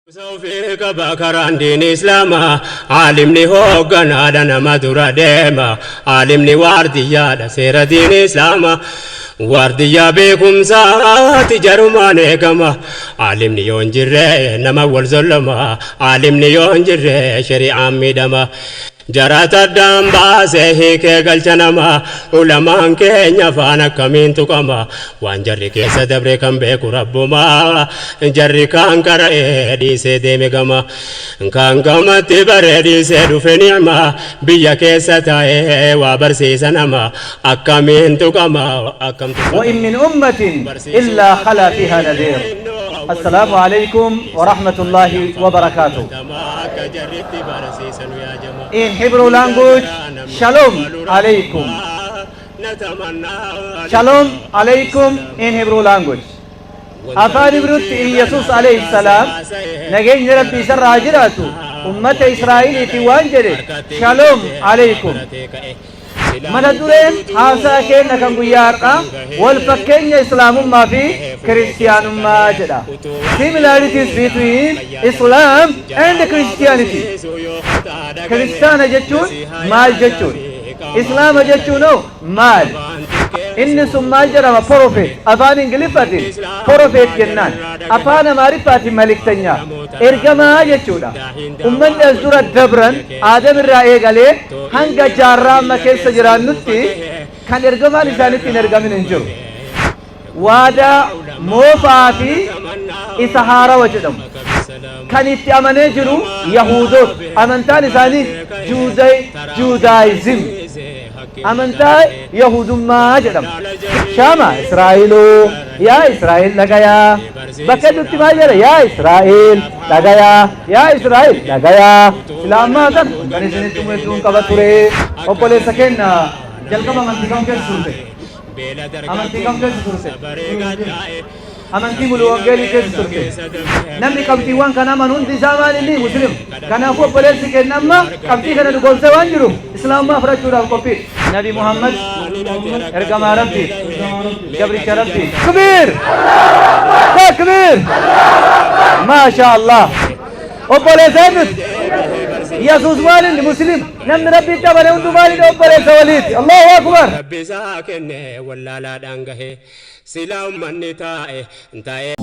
Ofii qaba karaan diin Islaamaa. Aalimni hoogganaadha, nama dura deema. Aalimni waardiyyaadha seera diin Islaamaa. Waardiyyaa beekumsaati, jarumaan eegama. Aalimni yoo hin jirre nama wal zolloma. Aalimni yoo hin jirre shari'aan miidhama. Jarata addaan baasee hiikee galcha nama. Ulamaan keenya afaan akkamiin tuqama? Waan jarri keessa dabre kan beeku rabbuma. Jarri kaan qara'ee dhiisee deeme gama. Kaan gamatti baree dhiisee dhufe ni'ma. Biyya keessa taa'ee waa barsiisa nama. Akkamiin tuqama? Akkam tuqama? وإن من أمة إلا خلا فيها نذير. السلام عليكم ورحمة الله وبركاته. Akka jarritti barsiisan yaa jama. In Hebrew language, Shalom Aleikum. Shalom Aleikum in Hebrew language. Afaan Ibrutti Iyyasuus alayhi salaam, nageenyi Rabbii isarraa haa jiraatu, ummata Israa'eliitiin waan jedhe, "Shalom Aleikum." Mata dureen haasaa keenya kan guyyaa har'aa wal fakkeenya Islaamummaa fi Kiristiyaanummaa jedha. Similarities between Islam and Christianity. Kiristaana jechuun maal jechuun? Islaama jechuun hoo maal? Inni sun maal jedhama? Prophet. Afaan Ingiliffaatiin prophet jennaan. Afaan Amaariffaatiin መልእክተኛ. Ergamaa jechuudha. Ummanni as dura dabran Aadam irraa eegalee hanga jaarraa amma keessa jiraannutti kan ergamaan isaanitti hin ergamin hin jiru. Waadaa moofaa fi isa haarawa jedhamu. Kan itti amanee jiru Yahudoota. Amantaan isaanii Judaism. Amantaa Yahudummaa jedhama. Shama Israa'eloo, yaa Israa'el dhagayaa. Bakka hedduutti maal jedha? Yaa Israa'el dhagayaa, yaa Israa'el dhagayaa. Sila ammaa kan kan isinitti hedduun qaba ture. Obboleessa keenya, jalqaba amantii kam keessa turte? Amantii kam keessa turte? Amantii mulu wangeelii keessa turte. Namni qabxiiwwan kana amanu hundi isaa maal inni? Muslim. Kanaafuu obboleessi keenya amma qabxii kana dhugoomsee waan jiru Islaamummaa fudhachuudhaaf qophii. Nabi Muhammad ergamaa Rabbii, gabricha Rabbii. Takbiir! Takbiir! Maasha Allah. Obboleessa eenyuti? Yesuus maal inni? Muslim. Namni Rabbitti amane hundu maal inni? Obboleessa waliiti. Allahu akbar. Rabbi isaa kenne wallaalaadhaan gahe silaa ummanni taa'e taa'e.